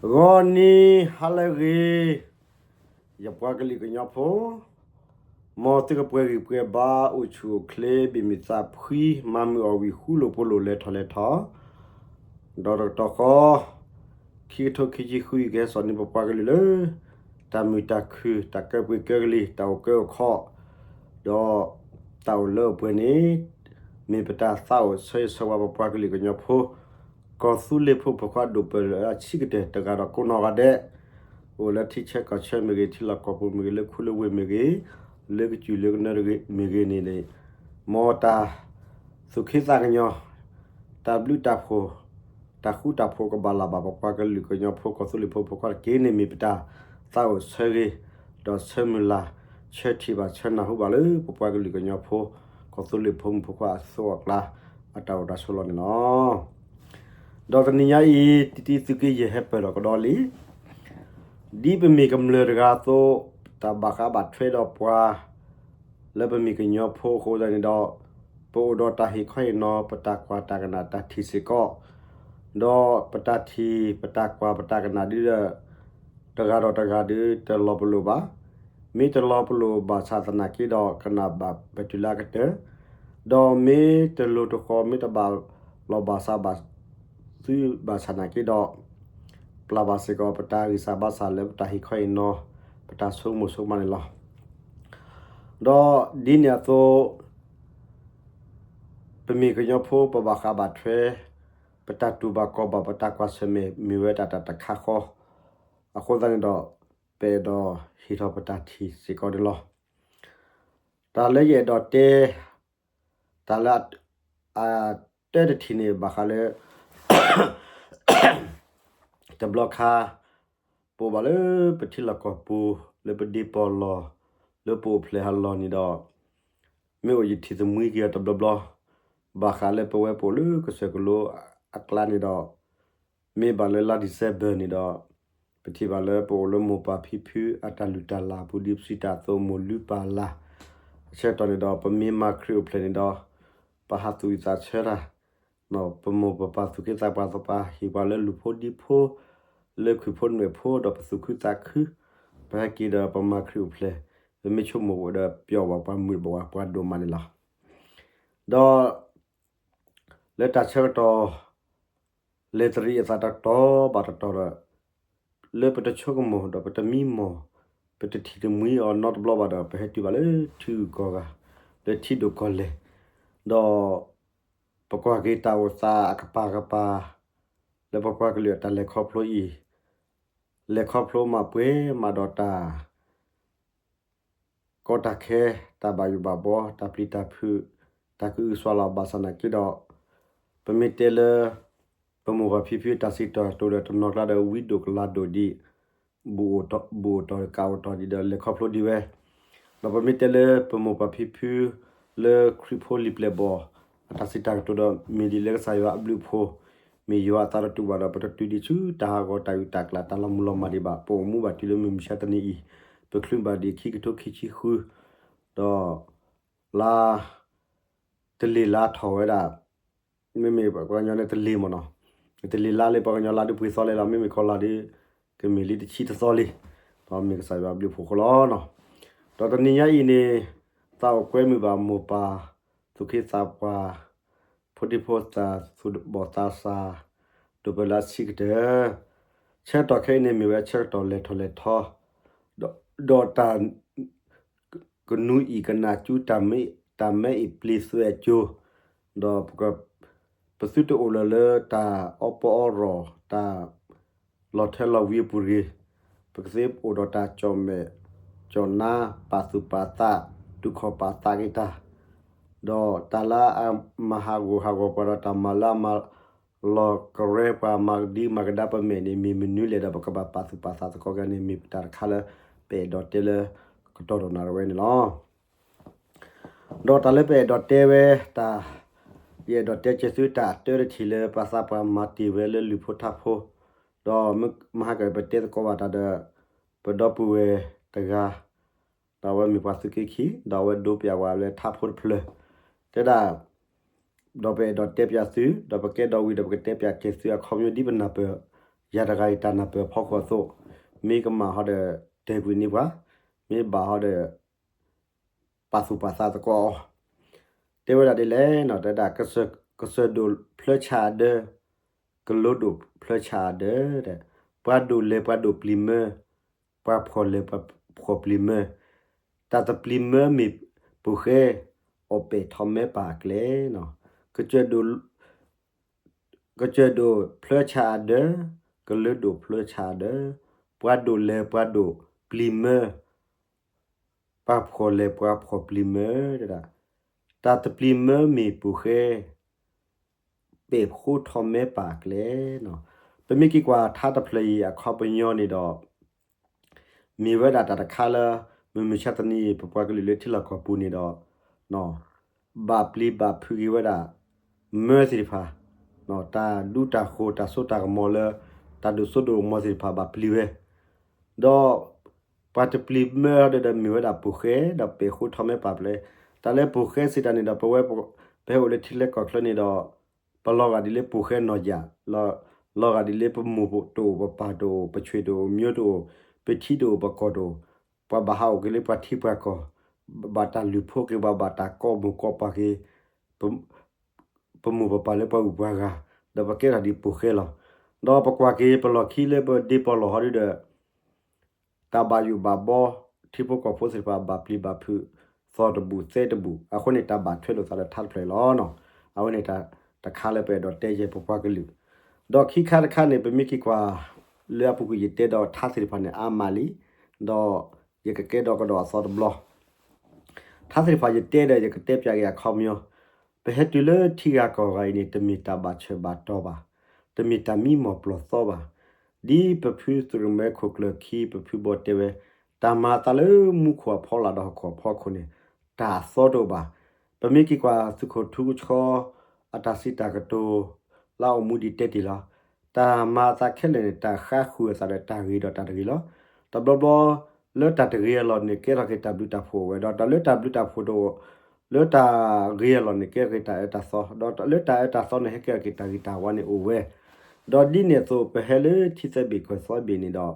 ဂီၤနံၤဟါလၢအဂ့ၤ, ယပှၤကလုာ်ကညီဖိ, မ်သုကပှဲၤဂံၢ်ပှဲၤဘါ အိၣ်ဆူၣ်အိၣ်ချ့ ဘ့ၣ်မုာ်သးဖှံ မၤမုာ်အီၣ်ဝံၣ် ဃူလိာ်ဖိးလိာ် လဲၤထီၣ်လဲၤထီ, ဒီးတကတီၢ်ဃီ ခံကထိခံဆံဃု ယကဟဲစိာ်န့ၢ်ပပှၤကလုာ်လၢ တၢ်မုာ်တၢ်ခုၣ် တၢ်ကၢပှ့ၤကၢကလံၤ တၢ်အိၣ်ကၢအိၣ်ခီ ဒီးတၢ်အိၣ်လၢအိၣ်ပှဲၤန့ၣ် မ့ၢ်ပတၢ်သးအိၣ်ဆၢဂ့ၤဆၢဝါ ပပှၤကလုာ်ကညီဖိ ကီၢ်သူလ့ၤဖိမုၣ်ဖိခွါ ဒိၣ်ပၢၢ်လၢအဆံးကတၢၢ် တဂၤဒီးကိးနီၢ်ဂၤဒဲး, အိၣ်လၢထံဆၢကီၢ်ဆၢမ့ၢ်ဂ့ၤ, ထံလီၢ်ကီၢ်ပူၤမ့ၢ်ဂ့ၤ, လၢခူလၢဝ့ၢ်မ့ၢ်ဂ့ၤ, လၢကစၢၢ်လၢကနၢမ့ၢ်ဂ့ၤန့ၣ်, မ်တၢ်သူၣ်က့သးကညီၤ, တၢ်ဘျုးတၢ်ဖှိၣ်, တၢ်ဃူတၢ်ဖိး ကဘၣ်လၢ်ဘၣ် ပပှၤကလုာ်ကညီဖိ ကီၢ်သူလ့ၤဖိမုၣ်ဖိခွါတက့ၢ်န့ၣ် မ့ၢ်ပတၢ်သးအိၣ်ဆၢဂ့ၤ, ဒီးဆၢမုၢ်လၢ် ဆၢထံၣ်ဘၣ်ဆၢနၢ်ဟူဘၣ်လၢ ပပှၤကလုာ်ကညီဖိ ကီၢ်သူလ့ၤဖိမုၣ်ဖိခွါအစိအကျါ အတၢ်အိၣ်တၢ်ဆိးလီၢ်န့ၣ်လီၤ. ဒီးတနံၤညါအံၤ တံတံသုးက့ယဲၢ်ဟဲပၢၢ်ထီၣ်ကဒီးလံ. ဒ်ပမ့ၢ်ကမျၢၢ်တဂၤအသိး, တၢ်ဘၣ်ဃးဘၣ်ထွဲဒီးပှၤ လၢပမ့ၢ်ကညီဖိအဃိသတးန့ၣ်ဒီး, ပအိၣ်ဒီးတၢ်ဟ့ၣ်ခီဟ့ၣ်နီၤ ပတၢ်ကွၢ်တၢ်ကနၣ်တၢ်ထံၣ်စ့ၢ်ကီး, ဒီးပတၢ်ထံၣ် ပတၢ်ကွၢ် ပတၢ်ကနၣ်ဒ်ဒီး တဂၤဒီးတဂၤဒီး တလီၤပလိာ်ဘၣ်. မ့ၢ်တလီၤပလိာ်ဘၣ်ဆၣ်သနာ်က့ဒီး ကနၣ်ဘၣ်ပတုၤလၢအကတၢၢ်, ဒီးမ့ၢ်တလိၤတဃီၤ မ့ၢ်တဘၣ်လီၢ်ဘၣ်စးဘၣ်သုဘၣ်ဆၣ်သနာ်က့ဒီး ပျၢ်ဘၣ်စ့ၢ်ကီး ပတၢ်ဂံၢ်စၢ်ဘါစၢ်လၢပတၢ်ဟ့ၣ်ခီဟ့ၣ်နီၤ ပတၢ်ဆိကမိၣ်ဆိကမးန့ၣ်လီၤ. ဒီးဒ်န့ၣ်အသိး ပမ့ၢ်ကညီဖိ ပဘၣ်ဃးဘၣ်ထွဲ ပတၢ်တူၢ်ဘၣ်ခီၣ်ဘၣ် ပတၢ်ကွၢ်ဆၢၣ်မဲာ် မ့ၢ်ဝဲဒၣ်တၢ်တခါဃီ, အဃိသတးန့ၣ်ဒီး ပအဲၣ်ဒိးဟ့ၣ်ထီၣ်ပတၢ်ထံၣ်စ့ၢ်ကီးန့ၣ်လီၤ. တၢ်လၢယအဲၣ်ဒိးတဲ တၢ်လၢ အတၢတထံၣ်န့ၣ် ဘၣ်ဃးလၢ တဘျီခါ ပအိၣ်ဘၣ်လၢပထံလီၢ်ကီၢ်ပူၤ လၢပဒ့ပီၢ်လီၢ် လၢပအိၣ်ဖျဲၣ်ဟးလီၢ်န့ၣ်ဒီး မ့ၢ်အိၣ်ယထံၣ်သမံက့ၤအီၤတဘျီဘျီ, ဘၣ်ဃးလၢပဝဲပအိၣ်လၢကစၢၢ်ကလိအကျါန့ၣ်ဒီး မ့ၢ်ဘၣ်လၢလါ December န့ၣ်ဒီး ပထံၣ်ဘၣ်လၢပအိၣ်လၢမိၢ်ပၢ်ဖံဖုအတၢ်လုၢ်တၢ်လၢ်အပူၤ ဒ်ပစံးတၢ်အသိး မိၢ်လုၢ်ပၢ်လၢ် အဆၢကတီၢ်န့ၣ်ဒီး ပမ့ၢ်မၤခရံာ်အိၣ်ဖျဲၣ်န့ၣ်ဒီး ပဟးသူၣ်ဝံၣ်သးဆၢတၢ် ပမိၢ်ပပၢ်သူၣ်က့သးပှၢ်သပှၢ် ဟ့ၣ်ပှၤလၢလူၤဖိဒံဖိ လၢခုၣ်ဖိနွဲၣ်ဖိ ဒီးပသူၣ်ခုသးခု, ပဟဲက့ၤဒီးပမၤခရံာ်အိၣ်ဖျဲၣ်, ပမ့ၢ်ဆိကမိၣ်ဒီးပျီၣ်ဘၣ်ပှၤမုာ်ဘၣ်ပှၤဒိၣ်မးန့ၣ်လီၤ. ဒီး လၢတၢ်ဆၢကတီၢ် လဲၤတရံးအသးတတီၤဘၣ်တတီၤဒီး လၢပတဆိကမိၣ်ဒီးပတမံမီၢ် ပတထံၣ်တမှံအီၤနီတဘျီဘၣ်ဒီး ပဟဲတုၤဘၣ်လၢထံဂုၤကီၢ်ဂၤ လၢထံဒိၣ်ကီၢ်လဲၢ်, ဒီး ပကွၢ်က့ၤတၢ်အိၣ်သးအကပၤကပၤ လၢပပှၤကလုာ်အတၢ်လဲၤခီဖျိအံၤ, လဲၤခီဖျိမၤပှဲၤမၤဒီးတၢ် ကီတၢ်ခဲ, တၢ်ဘၣ်ယိၣ်ဘၣ်ဘှီ, တၢ်ပျံၤတၢ်ဖုး, တၢ်ကအုကစွါလီၤဘၣ်ဆၣ်သနာ်က့ဒီး ပမ့ၢ်တဲလၢ ပမိၢ်ပၢ်ဖံဖုတၢ်စံးတၢ်ကတိၤဒီး တနီၤကျါဒီးဝံဒိၣ်ကလၤဒိၣ်ဒံး ဘူၣ်အိၣ်တီၢ်ဒီးကးအိၣ်တီၢ်ဒံးဒီး လဲၤခီဖျိဒံးဝဲ, ဒီးပမ့ၢ်တဲလၢပမိၢ်ပၢ်ဖံဖု လၢခရံာ်ဖိလံၤပျဲၢ်ဘီၣ် အတၢ်စံးတၢ်ကတိၤဒီး မ့ၢ်ဒ်လၢကစၢ်ယွၤအဘျုးအဖှိၣ်, မ့ၢ်ယွၤအသးတတူာ်ဘၣ်ဒီး ပတတုၤဒံးဆူတၢ်ဟးဂီၤတၢ်ဂုၤတၢ်ကျၢ် တၢ်လီၤမုၢ်လီၤမၢ်ဒံးဘၣ်, ပအိၣ်မူဘၣ်တုၤလၢမုၢ်မဆါတနံၤအံၤ, ပချုးဘၣ်ဒံးခံကထိခံဆံဃု, ဒီး လါ တလ့ၤလါထီၣ်ဝဲဒၣ်, မ့မ့ၢ်ပှၤကညီန့ၣ်တလ့ၤမ့ၢ်နီၤ, တလ့ၤလါလၢပှၤကညီလါဒုးပှ့ၤသီလဲၣ်လီၤ, မ့မ့ၢ်ခီလါဒုး ကမ့ၢ်လံတဆံတသီလံ, ဒီးမ့ၢ်ကစၢ်ယွၤအဘျုးအဖှိၣ်အဃိလီၤနီၤ. ဒီးတနံၤညါအံၤန့ၣ် သးအိၣ်ကွဲမုာ်ဘၣ်မိၢ်ပၢ် သူၣ်က့သးပှၢ် ဖိဒံဖိသၣ် သူၣ်ဘီၣ်သးစၢ် ဒိၣ်ပၢၢ်လၢအဆံးကတၢၢ်, ဆၢကတီၢ်ခဲအံၤန့ၣ် မ့ၢ်ဝဲဆၢကတီၢ်လဲၤထီၣ်လဲၤထီ, ဒီးတၢ် ကနူၤအံၣ်ကနၣ်ကၠူ တၢ်မဲအံၣ်ပျံၤသွဲၣ်အကၠိ, ဒီးပသုတအိၣ်လၢၤလၢတၢ်အီပီအီရီၢ် တၢ်လီၤထၢလီၤဝံၤအပူၤတဂ့ၤ, ပကသ့အိၣ်ဒီးတၢ်ကၠီၣ်မဲာ်ကၠီၣ်နါ ပာ်သူၣ်ပာ်သး တူၢ်ခီၣ်ပာ်သးက့ၤတၢ်, ဒီးတၢ်လၢအမၤဟးဂီၤဟးဂီၤပှၤဒီးတၢ်မၤလၢအမၤ လီၤကရဲပှၤ မၤကဒံမၤကဒါပမဲာ်န့ၣ် မ့ၢ်မနုၤလဲၣ်ဒီး ပကဘၣ်ပာ်သူၣ်ပာ်သးသကိးက့ၤန့ၣ် မ့ၢ်ပတၢ်တခါလၢ ပအဲၣ်ဒိးတဲလၢ ကတီၢ်ဒီးနၤဝဲန့ၣ်လီၤ. ဒီးတၢ်လၢပအဲၣ်ဒိးတဲဝဲတၢ်, ယအဲၣ်ဒိးတဲက့ၤသုတၢ်အတၢတထံၣ်လၢပှၤသးပှၢ်မၤတ့ၢ်ဝဲလၢလုၢ်ဖိထါဖိ, ဒီးမဟါကပတဲသကိးဘၣ်တၢ်ဒီး ပဒီပုၢ်ဝဲၢ်တဂၤ ဒီးအဝဲမ့ၢ်ပှၤသုးက့ခံ, ဒီးအဝဲဒိပၠးဝဲလၢထါဖိတဖျၢၣ်, တဲဒၣ်, ဒီးပအဲၣ်ဒိးတဲပၠးသု, ဒီးပကဲဒီးဝံၤဒီးပကတဲပၠးက့ၤသုအခီပညီဒ်ပနၢ်ပၢၢ်, ယၤတဂၤအံၤတၢ်နၢ်ပၢၢ်ဖီခိၣ်အသိး, မ့ၢ်ကမၣ်ဟီဒီး တဲာ်ကွံာ်န့ၢ်ပှၤ, မ့ၢ်ဘၣ်ဟီဒီး ပာ်သူၣ်ပာ်သးသကိးအီၤ, တဲဝဲဒၣ်ဒ်လဲၣ်နီၤ, တဲဒၣ် ကစၢၢ်ဒိၣ်ဖျၢဆါအဒၢ, ကလိဒိၣ်ဖျၢဆါအဒၢ, ပှၤဒိၣ်လဲၤပှၤဒိၣ်ပျံၤမၢ, ပှၤဖှီၣ်လဲၤပှၤဖှီၣ်ပျံၤမၢ, တၢ်တပျံၤမၢမ့ၢ်ပိာ်ဃဲ, အီၣ်ပဲာ်ထီၣ်မဲပၢ်အကျဲနီၤ, ကစၢၢ်ဒိၣ် ကစၢၢ်ဒိၣ်ဖျၢဆါအဒၢ, ကလိဒိၣ်ဖျၢဆါအဒၢ, ပှၤဒိၣ်လဲၤပှၤဒိၣ်ပျံၤမၢ, ပှၤဖှီၣ်လဲၤပှၤဖှီၣ်ပျံၤမၢ, တဲဒၣ် တၢ်တပျံၤမၢမ့ၢ်ပိာ်ဃဲ ပဲာ်ဃိထီၣ်မဲပၢ်အကျဲနီၤ. ပမ့ၢ်က့ၤကွၢ်ထါတဖျၢၣ်အံၤအခီပညီန့ၣ်ဒီး မ့ၢ်ဝဲဒၣ်တၢ်တခါလၢ မုၢ်မဆါတနံၤအံၤ ပပှၤကလုာ်လၢထံလီၢ်ကီၢ်ပူၤန့ၣ်ဒီး ဘၣ်ပျံၤဘၣ်ဖုးက့ၤဝဲဒၣ် မၢသ့ၣ်တဖၣ်, တၢ်ဒူတၢ်ဃိၤတၢ်စိတၢ်ကမီၤလၢ တၢ်ဒိၣ်စိဒိၣ်ကမီၤသ့ၣ်တဖၣ်ဘၣ်ပျံၤဝဲ, ဒီး ပှၤတပျံၤမၢဒီး မ့ၢ်ဝဲဒၣ်ပိာ်ဃဲ ဒီးပဲာ်ဃိထီၣ်မဲပၢ်အကျဲ, တၢ်လၢပိာ်ဃဲစံးတၢ်န့ၣ်ဒီး ပဝဲ ပဟဲအိၣ်လၢထံချၢကီၢ်ချၢန့ၣ်ဒီး ပလီၤဂာ်ဒ်လၢပိာ်ဃဲနီၢ်ယၢ်, လီၤဂာ်ဒ်လၢပမိၢ်တအိၣ် ပပၢ်တအိၣ် ပဆွေတအိၣ် ပမျိုးတအိၣ် ပထံတအိၣ် ပကီၢ်တအိၣ်, ပှၤဘၣ်ဟးအိၣ်က့ၤလၢပှၤထံပှၤကီၢ်, ဘၣ်တၢ်လုၢ်ဖိက့ၤ ဘၣ်ဘၣ်တၢ်ကိးမိၢ်ကိးပၢ်က့ၤ ပမိၢ်ပပၢ်လၢပှၤဂုၤပှၤဂၤ, ဒီးပကဲထီၣ်ဒ်ပိာ်ဃဲလီၤ. ဒီးပကွၢ်က့ၤပလီၢ်ခံလၢပဒ့ပီၢ်လီၢ်ဟီဒ်ဒီး တၢ်ဘၣ်ယိၣ်ဘၣ်ဘီ, ထံဖိကီၢ်ဖိသ့ၣ်တဖၣ်ဘၣ်ပျံၤဘၣ်ဖုး, သီၣ်တဘူၣ်သဲတဘူၣ်, အဃိန့ၣ် တၢ်ဘၣ်ထွဲလိာ်သးလၢထါတဖျၢၣ်အံၤလီၤ. အဝဲန့ၣ်တၢ်တခါလၢပအဲၣ်ဒိးတဲယဲၢ်ပပှၤကလုာ်, ဒီးခံခါတခါန့ၣ် ပမ့ၢ်က့ၤကွၢ် လၢအပူၤကွံာ်ယတဲဒီးထါသ့ၣ်တဖၣ်န့ၣ် အါမးလံ, ဒီးယကကဲဒီးကဒီးအသီတဘျီ ထါသ့ၣ်တဖၣ်ယတဲဒီး ယကတဲပၠးက့ၤအခီပညီ, ပဟဲတုၤလၢထံဂၤကီၢ်ဂၤအံၤန့ၣ် တမ့ၢ်တၢ်ဘၣ်ဆၢဘၣ်တီၤဘၣ်, တမ့ၢ်တၢ်မံမီၢ်ပျီၢ်သီဘၣ်. ဒ်ပဖုသုးရမဲခိၣ်ကျၢၢ်ခံ ပဖုဘီတဲဝဲ, တၢ်မၤအသးလၢမူခိၣ်အဖီလာ်ဒီးဟီၣ်ခိၣ်အဖီခိၣ်န့ၣ် တၢ်အသီတအိၣ်ဘၣ်. ပမ့ၢ်က့ၤကွၢ်သုးခိၣ်ထူကဆှီ အတၢ်စံးတၢ်ကတိၤ လၢအအိၣ်မူဒ်တဲတ့ၢ်လီၤ. တၢ်မၤအသးခဲလၢာ်န့ၣ် တၢ်ဃါဃုာ်အသးဒီးတၢ်ဂ့ၤဒီးတၢ်တဂ့ၤလီၤ. တဘျီဘျီ လၢတၢ်တဂ့ၤအလီၢ်န့ၣ် ကဲထီၣ်က့ၤတၢ်ဘျုးတၢ်ဖှိၣ်အိၣ်ဝဲ, ဒီးတၢ်လၢတၢ်ဘျုးတၢ်ဖှိၣ်တအိၣ်, လၢတၢ်ဂ့ၤအလီၢ်န့ၣ် ကဲထီၣ်က့ၤတၢ်အၢတၢ်သီ, ဒီးလၢတၢ်အၢတၢ်သီန့ၣ် ဟဲကဲထီၣ်က့ၤတၢ်ဂ့ၤတၢ်ဝါန့ၣ်အိၣ်ဝဲ. ဒီးဒ်န့ၣ်အသိး ပဟဲလၢထံသၢဘ့ၣ်ကီၢ်သၢဘ့ၣ်န့ၣ်ဒီး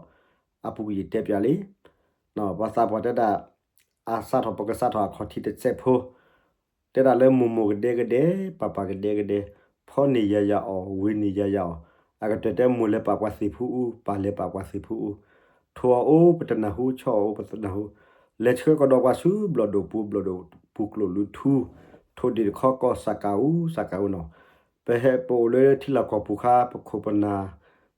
အပူၤကွံာ်ယတဲပၠးလံ ပှၤသးပှၢ်တဲဒၣ် အစးထီၣ်ပကစးထီၣ်အခီၣ်ထံးတစဲးဖိ, တဲဒၣ်လၢမိၢ်မိၢ်ကဒဲကဒဲ, ပၢ်ပၢ်ကဒဲကဒဲ, ဖီန့ၢ်ယၤယၤအီၣ်, ဝ့ၤန့ၢ်ယၤယၤအီၣ်, အကတၢၢ်တဲမိၢ်လဲၤပာ်ပှၤသ့ၣ်ဖူအူ, ပၢ်လဲၤပာ်ပှၤသ့ၣ်ဖူအူ, ထိၣ်အီၣ်အိၣ်ပတနၢ်ဟူ, ဆီအီၣ်အိၣ်ပတနၢ်ဟူ, လဲၤဆှၢကဒီးပှၤဆူဘျီၣ်ဒိၣ်ပူၤ, ဘျီၣ်ဒိၣ်ပူၤကျိာ်လူၤထူ, ထိၣ်ဒ့ၣ်တခီကီၢ်စးကၤအူ, စးကၤအူနီၤ ပဟဲပအိၣ်လၢထံလီၢ်ကီၢ်ပူၤခါ ပခိၣ်ပနၢ်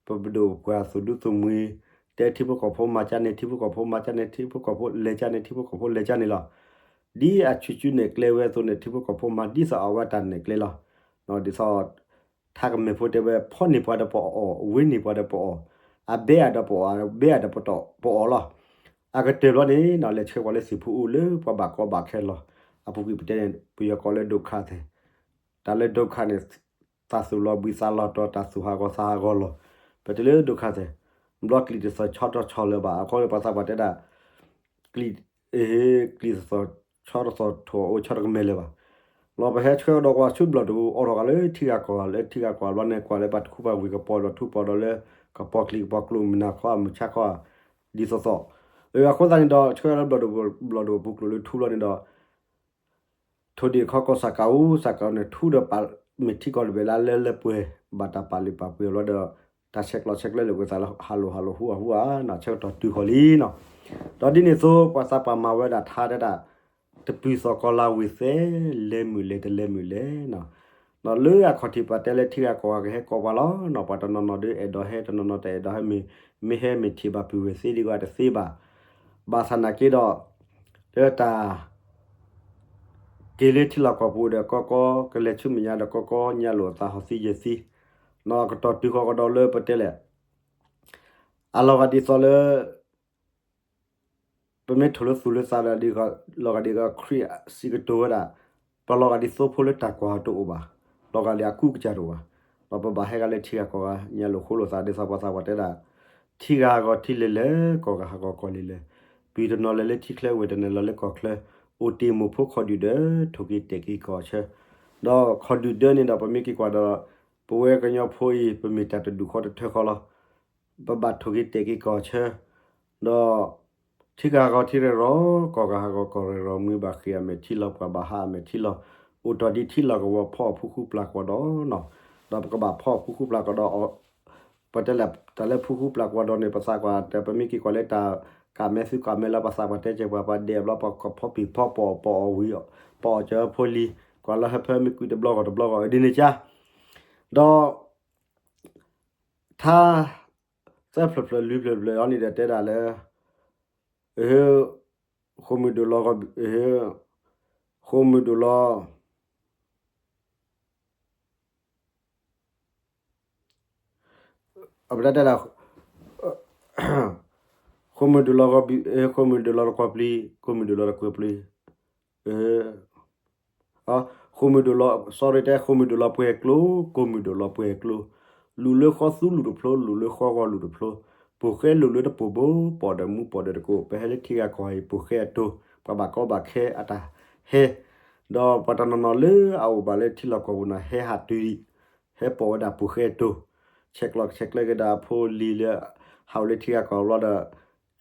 ပပဒိၣ်ပပှၢ်သူၣ်ဒူသူၣ်မှံၤ, တဲထံဖိကီၢ်ဖိမၤကၢန့ၣ် ထံဖိကီၢ်ဖိမၤကၢန့ၣ် ထံဖိကီၢ်ဖိလဲၤကၢန့ၣ် ထံဖိကီၢ်ဖိလဲၤကၢန့ၣ်လီၤ. ဒ်အဆူၣ်စုနဲၣ်ကျဲဝဲအသိးန့ၣ် ထံဖိကီၢ်ဖိမၤ ဒ်သိးအဝဲတၢ်နဲၣ်ကျဲလီၤ. ဒ်သိး ထါကမဲာ်ဖိတဲဝဲ ဖီန့ၢ်ပှၤဒီးပအီၣ်, ဝ့ၤန့ၢ်ပှၤဒီးပအီၣ်, အဘဲအၢ်ဒီးပအီၣ်, အဘဲအၢ်ဒီးပအီၣ်လီၤ. အကတၢၢ်ဘျီန့ၣ် လဲၤဆှၢပှၤလၢသ့ၣ်ဖူအူလၢပှၤဘၣ်ကီဘၣ်ခဲလီၤ. အပူၤကွံာ်ပတဲန့ၣ် ပယီၤကိးလၢဒုက္ခသည်, တၢ်လၢဒုက္ခန့ၣ် သးသူၣ်လီၤဘှံးသးလီၤတီၤ တၢ်သူၣ်ဟးဂီၤသးဟးဂီၤလီၤ. ပတုၤလၢဒုက္ခသည်, ဘျီကျံၣ်တသီၣ်ဆီတဆီလၢၤဘၣ်. အဃိန့ၣ်ပှၤသးပှၢ်တဲဒၣ် ကျံၣ် အ့ ကျံၣ်တသီၣ်ဆီတသီၣ်ထိၣ်အီၣ်အိၣ်ဆီတကမဲာ်လၢၤဘၣ်. လီၤပဟဲဆှၢကဒီးကွၢ်ဆူဘျီၣ်ဒိၣ် အိးထီၣ်ဃာ်လၢထံဂၤကီၢ်ဂၤ လၢထံဂၤကီၢ်ဂၤဘျီန့ၣ် ကွၢ်လၢပှၤထူပှၤဝ့ၢ်ကပီၤဒီးထူပီၤဒီးလၢ ကပီၤကျံၤကပီၤကျိၤမုၢ်နၤခီအမုၢ်ဆါခီ ဒ်သိးသိး. အဃိသတးန့ၣ်ဒီး ဆှၢလၢဘျီၣ်ဒိၣ် ဘျီၣ်ဒိၣ်အပူၤကျိၤလၢထူဘျီန့ၣ်ဒီး ထိၣ်ဒ့ၣ်တခီကီၢ်စးကၤအူ စးကၤအူန့ၣ် ထူဒီးပာ်မ့ၢ်ထံကီၢ်တဘ့ၣ်လၢလၢပှဲၤ ဘၣ်တၢ်ပာ်လုၢ်ပာ်ပှ့ၤအီၤလီၤဒီး တၢ်ဆဲးကျိးဆဲးကျၢလိာ်က့ၤသးလၢဟးလိာ်ဟးလိာ်ဟူအဟူဧါ ဆၢကတီၢ်တုၤဃီၤလံနီၤ. ဒီးဒ်န့ၣ်အသိး ပှၤသးပှၢ်မၤဝဲဒၣ်ထါတဲဒၣ် တပူၤသီၣ်ကီၤလၤဝ့ၢ်သဲ လဲၤမုၢ်လဲၤတလဲၤမုၢ်လဲၤနီၤ. လၢအခီၣ်ထံးပှၤတဲလၢထံဂၤကီၢ်ဂၤကဟဲကိးပှၤလီၤနီၤ. ပှၤတနီၤနီၤဒုးအဲၣ်ဒိးဟဲ တနီၤနီၤတအဲၣ်ဒိးဟဲ မ့ၢ်ဟဲမ့ၢ်ထံၣ်ဘၣ်ပုၢ်ဝဲၢ်သ့ဒ်ဂၤတသ့ဘၣ်. ဘၣ်ဆၣ်နာ်က့ဒီး လၢတၢ် က့ၤလၢထံလီၢ်ကီၢ်ပူၤဒီးကီကီ ကလဲၤဆူမဲာ်ညါဒီးကီကီ ညါလိာ်အသးဟီၣ်သံယဲၢ်သံ နီၤ အကတီၢ်တုၤဃီၤကဒီးလၢပတဲလဲၣ် အလီၤဂာ်ဒ်သိးလၢ ပမ့ၢ်ထိၣ်လၢသူၣ်လၢသးဒီး လီၤဂာ်ဒ်သိးခရံာ်စံးကတိၤဝဲဒၣ် ပလီၤဂာ်ဒ်သိဖိလၢတၢ်ကွၢ်တအိၣ်ဘၣ်, လီၤဂာ်ဒ်အကူအကစၢ်တအိၣ်ဘၣ်. ဒီးပဘၣ်ဟဲဂၤလၢထံဂၤကီၢ်ဂၤ ညါလိာ်ဃိလိာ်သး ဒ်သိးပှၤသးပှၢ်တဲဒၣ် ထံဂၤဟးဂီၤထံလဲၤလဲၤ ကီၢ်ဂၤဟးဂီၤကီၢ်လဲၤလဲၤ, ပှၤတနီၤလဲၤလၢထံချၢ ဝဲတနီၤလဲၤလၢကီၢ်ချၢ, အိၣ်တ့ၢ်မိၢ်ဖိခီၣ်ဒုၣ်ဒၢ ထိၣ်က့ၤတဲာ်က့ၤကီၢ်ဆၢ, ဒီးခီၣ်ဒုၣ်ဒၢန့ၣ်ဒီး ပမ့ၢ်က့ၤကွၢ်ဒီး ပဝဲကညီဖိအံၤ ပမ့ၢ်တၢ်တဒူၣ်ဃီတထၢဃီလီၤ. ပဘၣ်ထိၣ်က့ၤတဲာ်က့ၤကီၢ်ဆၢ, ဒီး ထံဂၤဟးဂီၤထံရဲၣ်ရီၤ, ကီၢ်ဂၤဟးဂီၤကီၢ်ရဲၣ်ရီၤ, မုၢ်ဘၣ်ဃ့ၢ်အမဲာ်ထံလီၤ, ပှၤဘၣ်ဟးအမဲာ်ထံလီၤ, အိၣ်တီၢ်ဒ်ထံလီၤကဝီၤဖီအီၣ်ဖူဃူပျၢ်ကွီၤဒီးနီၤ, ဒီးပကဘၣ်ဖီအီၣ်ဖူဃူပျၢ်ကွီၤဒီး ပတဲလၢတၢ်လၢဖူဃူပျၢ်ကွီၤဒီးန့ၣ် ပသးကွၢ်တဲ ပမ့ၢ်က့ၤကွၢ်လၢတၢ်ကးမဲာ်သူကးမဲာ်လၢပသးကွၢ်တဲကဲပှၤ ပှၤဒဲးဘျီ ပှၤဖီပံၤဖီပီၣ် ပီၣ်အီၣ်ဝံၤ ပီၣ်အီၣ်ကၢဖိလံၤ ကွၢ်လၢဟၢဖၢမ့ၢ်ကွံာ်တဘျီဂီၢ်တဘျီဂီၢ် ဒ်န့ၣ်ကါ, ဒီး ထါ သၢဖျၢၣ်ဖျၢၣ်လွံၢ်ဖျၢၣ်ဖျၢၣ်အံၤန့ၣ်ဒီးတဲဒၣ်လၢ အဟၢ ဃိာ်မုၢ်ဒိၣ်လီၤ အဟၢ ဃိာ်မုၢ်ဒိၣ်လီၤ အပတဲတဲဒၣ် ဃိာ်မုၢ်ဒိၣ်လီၤ ဃိာ်မုၢ်ဒိၣ်လီၤတကွီၢ်ပျံၤ ဃိာ်မုၢ်ဒိၣ်လီၤတကွီၢ်ပျံၤ ဃိာ်မုၢ်ဒိၣ်လီၤတကွီၢ်ပျံၤ ဃိာ်မုၢ်ဒိၣ်လီၤ sorry တဲ ဃိာ်မုၢ်ဒိၣ်လီၤပှဲၤကျိ ကိၢ်မုၢ်ဒိၣ်လီၤပှဲၤကျိ လူၤလၢဃီသူလူၤတဖျိ လူၤလၢဃီဂီၤလူၤတဖျိ ပိာ်ဃဲလူၤလၢတပိာ်ဘိ ပိာ်ဒီးမူပိာ်ဒီးတကိး ပဟဲလၢထံဂၤကီၢ်ဂၤအံၤ ပိာ်ဃဲအတိၤ ပှၤဘၣ်ကီဘၣ်ခဲအတၢ်ဟဲ ဒီးပှၤတနီၤနီၤလၢအအိၣ်ဘၣ်လၢထံလီၢ်ကီၢ်ပူၤန့ၣ် ဟဲဟးတုၤဒံး ဟဲပိာ်ဝဲဒၣ်ပိာ်ဃဲအတိၤ ဆဲးကျိးဆဲးကျၢက့ၤဒီးအဖိအလံၤလၢ ဟးအိၣ်လၢထံဂၤကီၢ်ဂၤ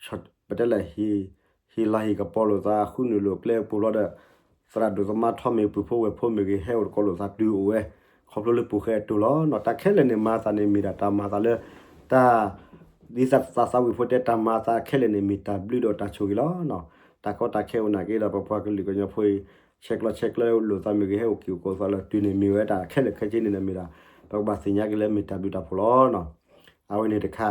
ဘျီဒီး ပတဲလဲၣ် ဟ့ၣ်လီၤဟ့ၣ်ကပီၤလိာ်သး ဃုနုာ်လိာ်ကျဲပူၤဘျီဒီး သရၣ်ဒိၣ်သမါထီမ့ၢ် ပုၢ်ဖိဝဲၢ်ဖိမ့ၢ်ဂ့ၤ ဟဲအိၣ်တကိးလိာ်သးတုၤအိၣ်ဝဲ ခီဖျိလၢပိာ်ဃဲအတိၤလီၤ. တၢ်ခဲလၢာ်န့ၣ်မၤသးန့ၣ်မ့ၢ်ဒၣ်တၢ်မၤသးလၢ တၢ် ဒ်သးသးဝံၣ်ဖိတဲ တၢ်မၤသးခဲလၢာ်န့ၣ် မ့ၢ်တၢ်ဘျုးဒီးတၢ်ဆိၣ်ဂ့ၤလီၤ. တၢ်ကီတၢ်ခဲအိၣ်နာ်က့ဒီး ပပှၤကလုာ်ကညီဖိအံၤ ဆဲးကျိးဆဲးကျၢလိာ်သးမ့ၢ်ဂ့ၤ ဟဲအိၣ်က့ၤအိၣ်ကီးသးလၢတုၤန့ၣ်မ့ၢ်ဝဲဒၣ်ခဲလၢာ်ခဲဆ့န့ၣ်ဒီးမ့ၢ်ဒၣ် ပကဘၣ်သ့ၣ်ညါက့ၤလၢမ့ၢ်တၢ်ဘျုးတၢ်ဖှိၣ်လီၤ. အဝဲန့ၣ်တခါ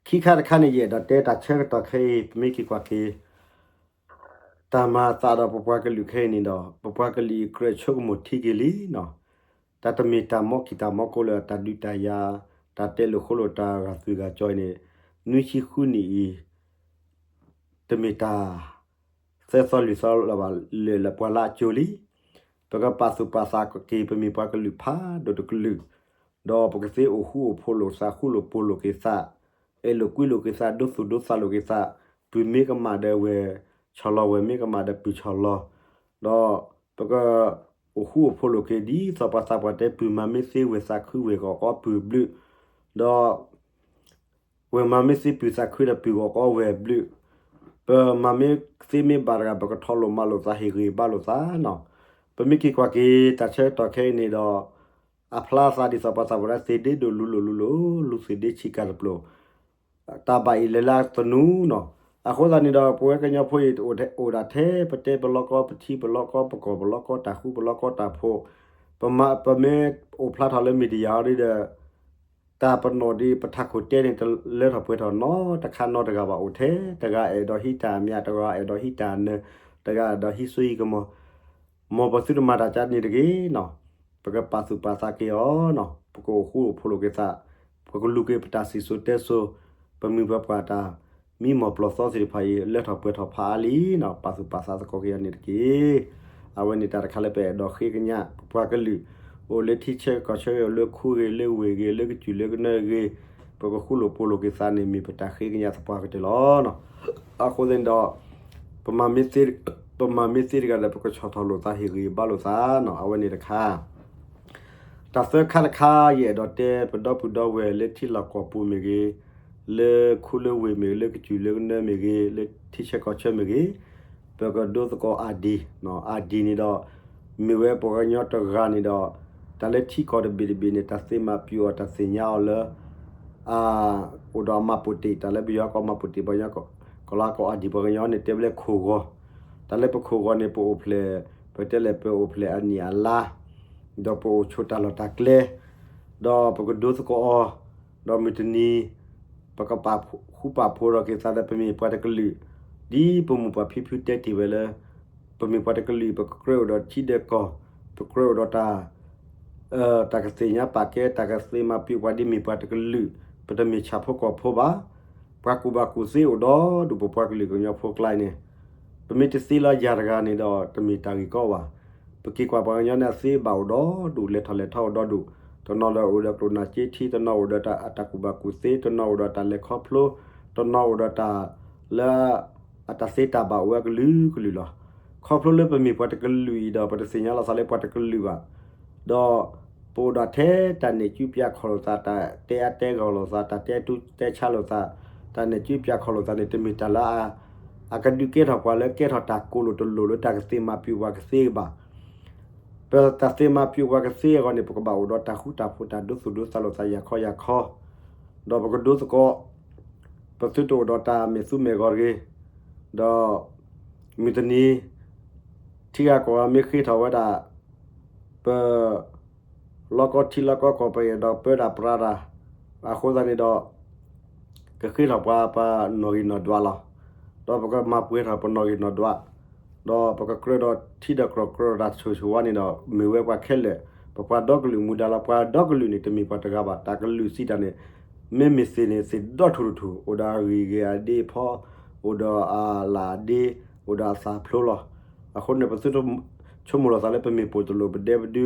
ခံခါတခါန့ၣ် ယအဲၣ်ဒိးတဲတၢ်ဆၢကတီၢ်ခဲအံၤ ပမ့ၢ်က့ၤကွၢ်က့ၤ တၢ်မၤသးဒီးပပှၤကလုာ်ခဲအံၤန့ၣ်ဒီး ပပှၤကလုာ်အံၤကြၢးဆိကမိၣ်ထံက့ၤလံနီၤ. တၢ်တမ့ၢ်တၢ်မီကံၢ်တၢ်မီကိလၢတၢ်ဒုးတၢ်ယၤ တၢ်တဲလိာ်ဃိလိာ်တၢ်ဂာ်သွံၣ်ဂာ်ကၠီအံၤန့ၣ် နွံဆံဃုနံၣ်အံၤ တမ့ၢ်တၢ် သၢသီလွံၢ်သီလၢၤဘၣ် လၢာ်လၢပှၤလၢအကၠိလံ. ပကပာ်သူၣ်ပာ်သးက့ၤ ပမ့ၢ်ပှၤကလုာ်ဖးဒိၣ်တကလုာ်, ဒီးပကသ့အိၣ်ဃူအိၣ်ဖိးလိာ်သး ဃူလိာ်ဖိးလိာ်က့ၤသး, အဲၣ်လိာ်ကွံလိာ်က့ၤသး ဒိသူၣ်ဒိသးလိာ်က့ၤသး, ပုၢ်မ့ၢ်ကမၣ်ဒီးဝဲၢ်ဆီၣ်လီၤ ဝဲၢ်မ့ၢ်ကမၣ်ဒီးပုၢ်ဆီၣ်လီၤ, ဒီးပက အိၣ်ဃူအိၣ်ဖိးလိာ်က့ၤ ဒ်သိးပှၤသးပှၢ်တဲ ပုၢ်မၤမ့ၢ်သ့ဝဲၢ်သးခု ဝဲၢ်ကအီၣ်ကီးပုၢ်ဘျုး, ဒီး ဝဲၢ်မၤမ့ၢ်သ့ပုၢ်သးခုဒီး ပုၢ်ဂီၢ်ကီးဝဲၢ်ဘျုး, ပမၤမ့ၢ်သ့မ့ၢ်ဘၣ်တဂၤ ပကထီၣ်လိာ်မၤလိာ်သး ဟ့ၣ်ဂံၢ်ဘါလိာ်သးနီၤ. ပမ့ၢ်က့ၤကွၢ်က့ၤ တၢ်ဆၢကတီၢ်ခဲအံၤန့ၣ်ဒီး အဖျါသးဒ်သိးပှၤသးပှၢ်တဲ သ့ၣ်ဒ့ဒိၣ်လူၤလိာ်လူၤလိာ် လူၤသ့ၣ်ဒ့ဆံးကၢ်တပျိၤ တၢ်ဘၣ်အံၤလဲၤလၢသနူနီၤ. အဃိသတးန့ၣ်ဒီး ပဝဲကညီဖိအံၤ အိၣ်ဒၣ်ထဲ ပတဲပလီကီ ပထံပလီကီ ပကီၢ်ပလီကီ တၢ်ဃူပလီကီ တၢ်ဖိး, ပမ့ၢ်အိၣ်ဖျါထီၣ်လၢ media အီၤဒီး တၢ်ပနီၣ်ဒီး ပထးခိၣ်တဲန့ၣ် တလၢထီၣ်ပှဲၤထီၣ်နီတခါနီတဂၤဘၣ်အိၣ်ထဲ, တဂၤအဲၣ်ဒိးဟံးတၢ်အမျး တဂၤအဲၣ်ဒိးဟံးတၢ်အနၢၤ, တဂၤအဲၣ်ဒိးဟံးစိဟံးကမီၤ, မ်ပသုတမၤတၢ်ကါန့ၣ်တဂ့ၤနီၤ. ပကပာ်သူၣ်ပာ်သးက့ၤအီၤနီၤ, ပကအိၣ်ဃူအိၣ်ဖိးလိာ်က့ၤသး, ပကလူၤက့ၤပတၢ်စံၣ်စိၤတဲစိၤ, ပမုၢ်ပပှၢ်တၢ် မံမီၢ်ပျီၢ်သီသ့ၣ်တဖၣ်အံၤ လၢထီၣ်ပှဲၤထီၣ်ဖးအါလံနီၤ, ပာ်သူၣ်ပာ်သးသကိးက့ၤအီၤန့ၣ်တက့ၢ်. အဝဲန့ၣ်တၢ်တခါလၢပအဲၣ်ဒိးဃ့ကညး ပပှၤကလုာ်, အိၣ်လၢထံဆၢကီၢ်ဆၢဂ့ၤ အိၣ်လၢခူဂ့ၤ လၢဝ့ၢ်ဂ့ၤ လၢကစၢၢ်လၢကနၢဂ့ၤ, ပကဃူလိာ်ဖိးလိာ်က့ၤသးန့ၣ် မ့ၢ်ပတၢ်ဃ့ကညးသပှၢ်ကတၢၢ်လီၤ. အဃိသတးန့ၣ်ဒီး ပမၤမ့ၢ်သ့တဂၤဒီး ပကဆီၣ်ထီၣ်လိာ်သး ဟ့ၣ်ဂံၢ်ဘါလိာ်သးနီၤ, အဝဲန့ၣ်တခါ တၢ်သၢခါတခါ ယအဲၣ်ဒိးတဲ ပဒီပုၢ်ဒီဝဲၢ်လၢထံလီၢ်ကီၢ်ပူၤမ့ၢ်ဂ့ၤ, လၢခူလၢဝ့ၢ်မ့ၢ်ဂ့ၤ, လၢကစၢၢ်လၢကနၢမ့ၢ်ဂ့ၤ, လၢထံဆၢကီၢ်ဆၢမ့ၢ်ဂ့ၤ, ပကဒိသကိး ID, ID န့ၣ်ဒီး မ့ၢ်ဝဲပှၤကညီတဂၤန့ၣ်ဒီး တၢ်လၢထံကီၢ်တဘ့ၣ်တဘ့ၣ်န့ၣ် တၢ်သ့မၤပျုာ်အီၤ တၢ်သ့ၣ်ညါအီၤလၢ အိၣ်ဒီးအမှတ်ပုံတင်, တၢ်လၢပယီၤကိး မှတ်ပုံတင်, ပှၤကညီကိးလၢကိး ID, ပှၤကညီန့ၣ် တဲဝဲလၢခိၣ်ဂီၤ, တၢ်လၢပခိၣ်ဂီၤန့ၣ် ပအိၣ်ဖျဲၣ်, ပတဲလဲၣ်ပအိၣ်ဖျဲၣ်အနံၣ်အလါ, ဒီးပအိၣ်ဆိးတၢ်လီၢ်တၢ်ကျဲ, ဒီးပကဒိသကိးအီၤ, ဒီးမုၢ်တနံၤ ပကပာ်ဃူပာ်ဖိးဒီးက့ၤသးဒီး ပမ့ၢ်ပှၤတကလုာ်, ဒ်ပမိၢ်ပှၢ်ဖံဖုတဲတ့ၢ်ဝဲလၢ ပမ့ၢ်ပှၤတကလုာ် ပကကြၢးအိၣ်ဒီးထံဒီးကီၢ်, ပကြၢးအိၣ်ဒီးတၢ် တၢ်ကသ့ၣ်ညါပာ်ကဲ တၢ်ကသ့မၤပျုာ်ပှၤဒ်မ့ၢ်ပှၤတကလုာ်, ပတမ့ၢ်ဆၣ်ဖိကီၢ်ဖိဘၣ်. ပှၤကူၣ်ဘၣ်ကူၣ်သ့အိၣ်ဒီဒူၣ် ပပှၤကလုာ်ကညီဖိကျါအံၤန့ၣ်, ပမ့ၢ်တသ့လၢယၤတဂၤန့ၣ်ဒီး တမ့ၢ်တၢ်ဂ့ၢ်ကီဘၣ်. ပက့ၤကွၢ်ပှၤကညီန့ၣ် အသ့ဘၣ်အိၣ်ဒီဒူၣ် လဲၤထီၣ်လဲၤထီအိၣ်ဒီဒူၣ်, တနီၤဒီးအိၣ်ဒီးကျိၣ်နၢ်က့ထံ, တနီၤအိၣ်ဒီးတၢ်ကူၣ်ဘၣ်ကူၣ်သ့, တနီၤအိၣ်ဒီးတၢ်လဲၤခီဖျိ, တနီၤအိၣ်ဒီးတၢ်လၢ အတၢ်သ့တၢ်ဘၣ်အိၣ်ဝဲအကလုာ်ကလုာ်လီၤ. ခီဖျိလၢပမ့ၢ်ပှၤတကလုာ်အံၤဒီး ပတသ့ၣ်ညါလီၤသးလၢပှၤတကလုာ်ဘၣ်. ဒီး ပအိၣ်ဒီးထဲတၢ်နဲၣ်စုပျးခီၣ်လိာ်သး, တၢ်တဲအါတဲဂီၢ်လိာ်သး, တၢ်တဲထူတဲဆါလိာ်သး, တၢ်နဲၣ်စုပျးခီၣ်လိာ်သးန့ၣ် တမ့ၢ်တၢ်လၢ အကဒုးကဲထီၣ်ပှၤလၢကဲထီၣ်တၢ်ကိၢ်လိာ်တလိၣ်လၢတၢ်ကသ့မၤပျုာ်ပှၤကသ့ဘၣ်. ပတၢ်သ့မၤပျုာ်ပှၤကသ့အဂီၢ်န့ၣ် ပကဘၣ်အိၣ်ဒီးတၢ်ဃူတၢ်ဖိး တၢ်ဒိသူၣ်ဒိသးလိာ်သး ယၤခီယၤခီ, ဒီးပကဒိသကိး ပသုတအိၣ်ဒီးတၢ်မဲာ်သူမဲာ်ဂီၤတဂ့ၤ, ဒီး မုၢ်တနံၤ ထံဂၤကီၢ်ဂၤမ့ၢ်ဃ့ထီၣ်ဝဲဒၣ် ပ လီၢ်ကီၢ်ထံလီၢ်ကီၢ်ကီၢ် ပအဲၣ်ဒိးပၢတၢ်ပြးတၢ်, အဃိသတးန့ၣ်ဒီး ကဃ့ထီၣ်ပှၤပနီၣ်ဂံၢ်နီၣ်ဒွးလီၤ. ဒီးပကမၤပှဲၤထီၣ်ပနီၣ်ဂံၢ်နီၣ်ဒွး, ဒီးပကကြၢးဒီးထံဒီးကီၢ် ကြၢးဒီးတၢ်ဆိၣ်ဂ့ၤဆိၣ်ဝါန့ၣ်ဒီး မ့ၢ်ဝဲပှၤခဲလၢာ်, ပပှၤဒီကလုာ်မူဒါလီၤ. ပှၤဒီကလုာ်န့ၣ် တမ့ၢ်ပှၤတဂၤဘၣ်. တၢ်ကလုၢ်စံးတၢ်န့ၣ် မ့မ့ၢ်သ့ၣ်န့ၣ် သ့ၣ်ဒီထူၣ်ထူၣ် အိၣ်ဒီးအဂံၢ်ဂ့ၤအဒ့အဖီ, အိၣ်ဒီးအလၢ်အဒ့, အိၣ်ဒီးအသးဖျိလီၤ. အဃိန့ၣ် ပသုတဆိကမိၣ်လီၤသးလၢပမ့ၢ်ပိာ်တလိာ် ပဒဲပဒု